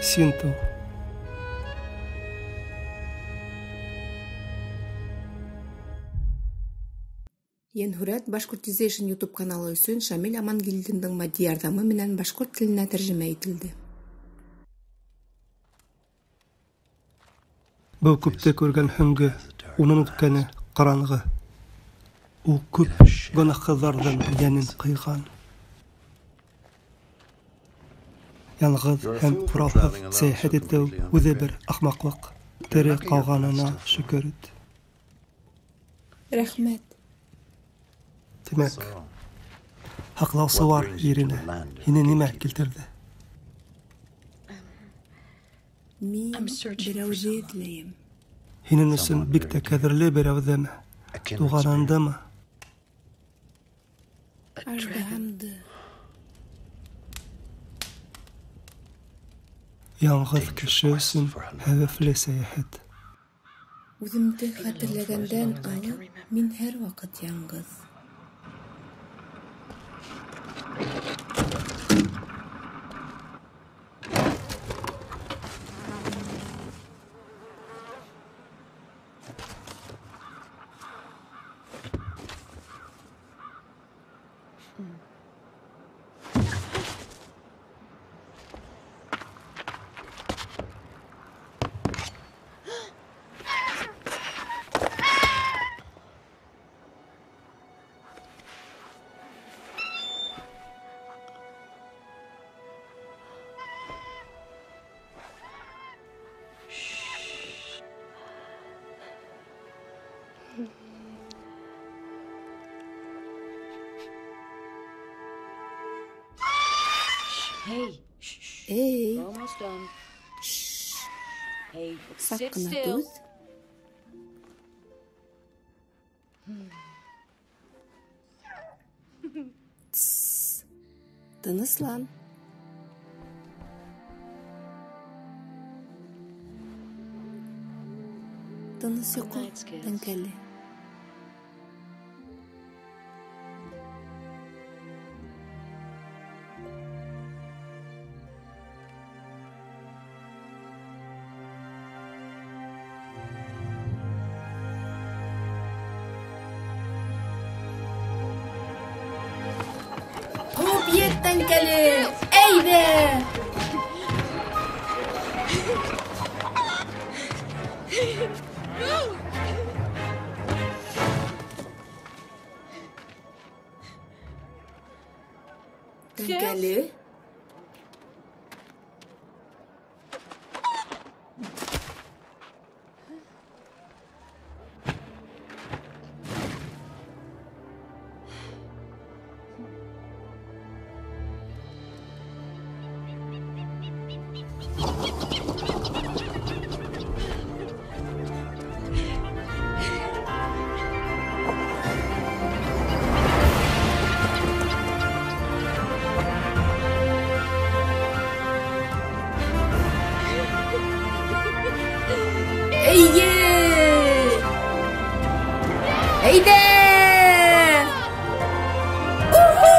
Син тыу. Йәнһүрәт Башкортизейшн YouTube каналы өсөн Шамил Амангилдиндың матди ярҙамы менән башҡорт теленә тәржемә ителде. Был күпте күргән һөңгө, уның үткәне ҡараңғы. Ул күп гонаһһыҙҙарҙың йәнен ҡыйған. Яңғыҙ һәм ҡоралһыҙ сәйәхәт итеү үҙе бер ахмаҡлыҡ. Тере ҡалғанына шөкөр ит. Рәхмәт. Тимәк, һаҡлаусылар еренә һине нимә килтерҙе? Мин берәүҙе эҙләйем. Һинең өсөн бик тә ҡәҙерле берәүҙеме? Туғаныңдымы? Аждаһамды. Яңғыҙ кеше өсөн хәүефле сәйәхәт. Үҙемде хәтерләгәндән алып, мин һәр ваҡыт яңғыҙ. Эй, саҡ ҡына түҙ. Тыныслан. Тыныс йоҡо, Тәңкәле. Тәңкәле, әйҙә! Тәңкәле? Эйе! Әйҙә! Уху!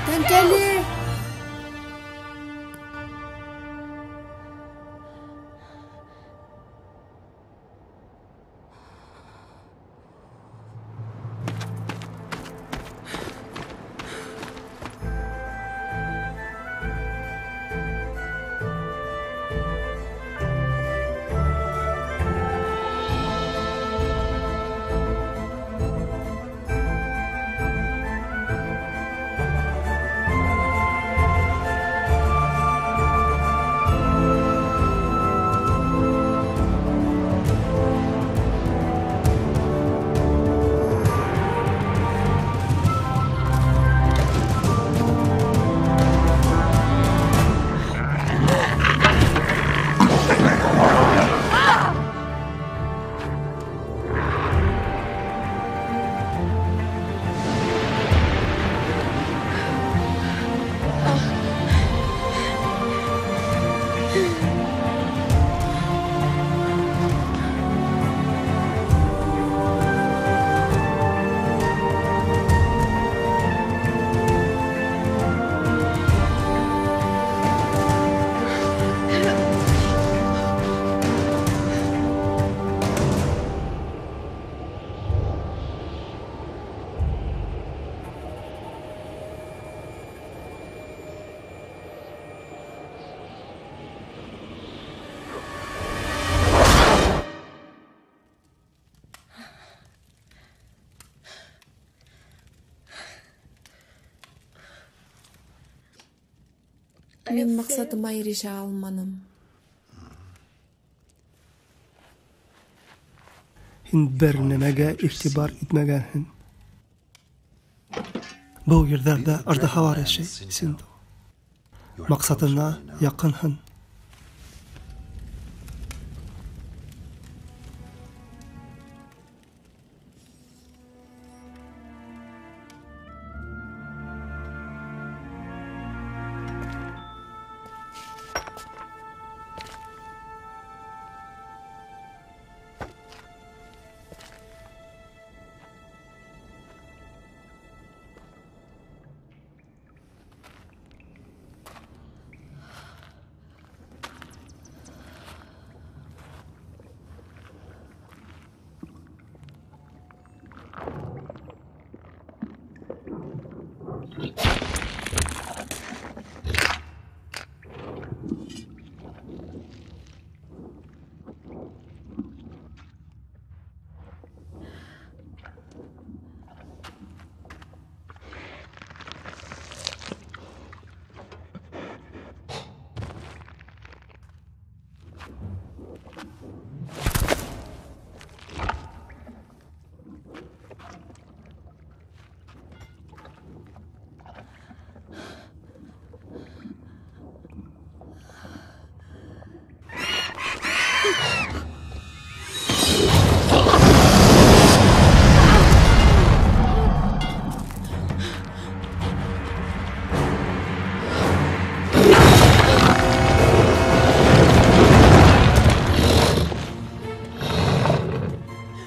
Тәңкәле! Мин маҡсатыма ирешә алманым. Һин бер нәмәгә иғтибар итмәгәнһең. Был ерҙәрҙә аждаһалар йәшәй, Синдо. Маҡсатыңа яҡынһың.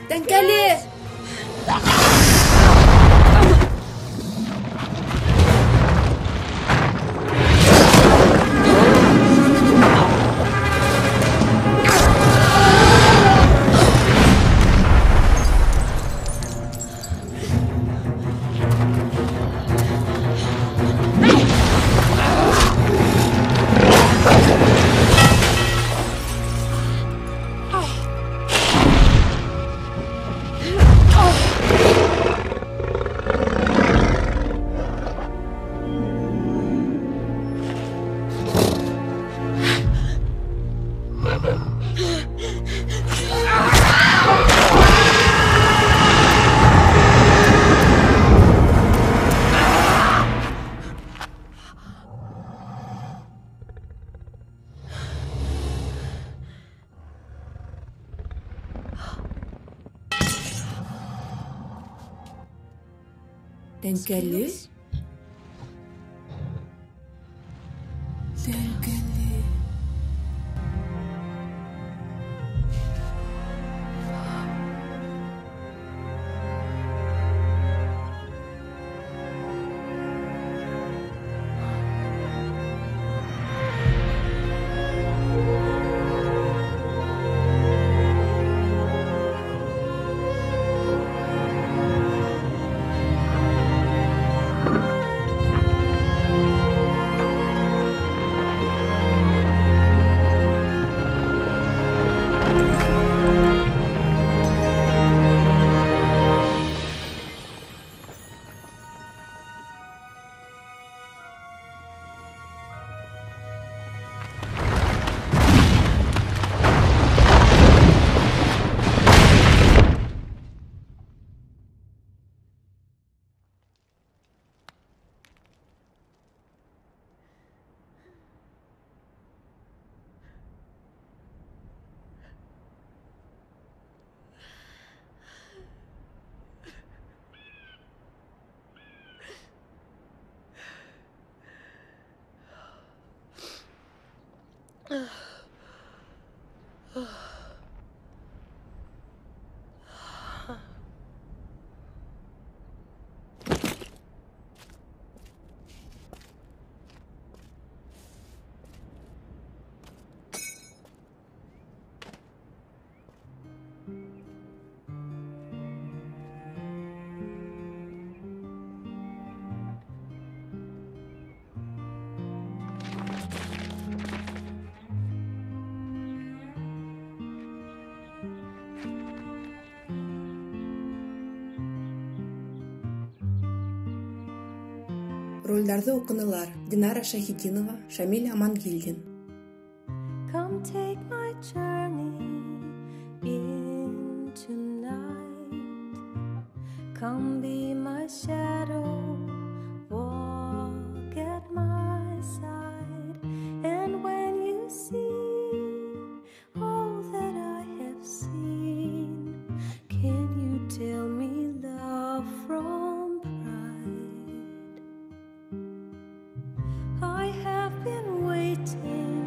Тәңкәле! Тәңкәле? Тәңкәле. Ролдәрҙе уҡынылар: Динара Шаһитдинова, Шамил Амангилдин. Come take my journey into night. Come be my shadow, walk at my side. And when you see all that I have seen, can you tell me love from pride? I have been waiting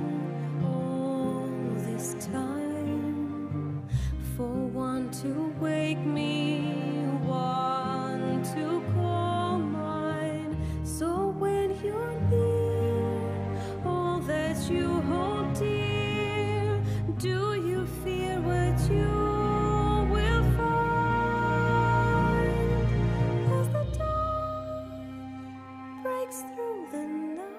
all this time for one to wake me, one to call mine. So when you're near, all that you hold dear, do you fear what you will find? As the dawn breaks through the night,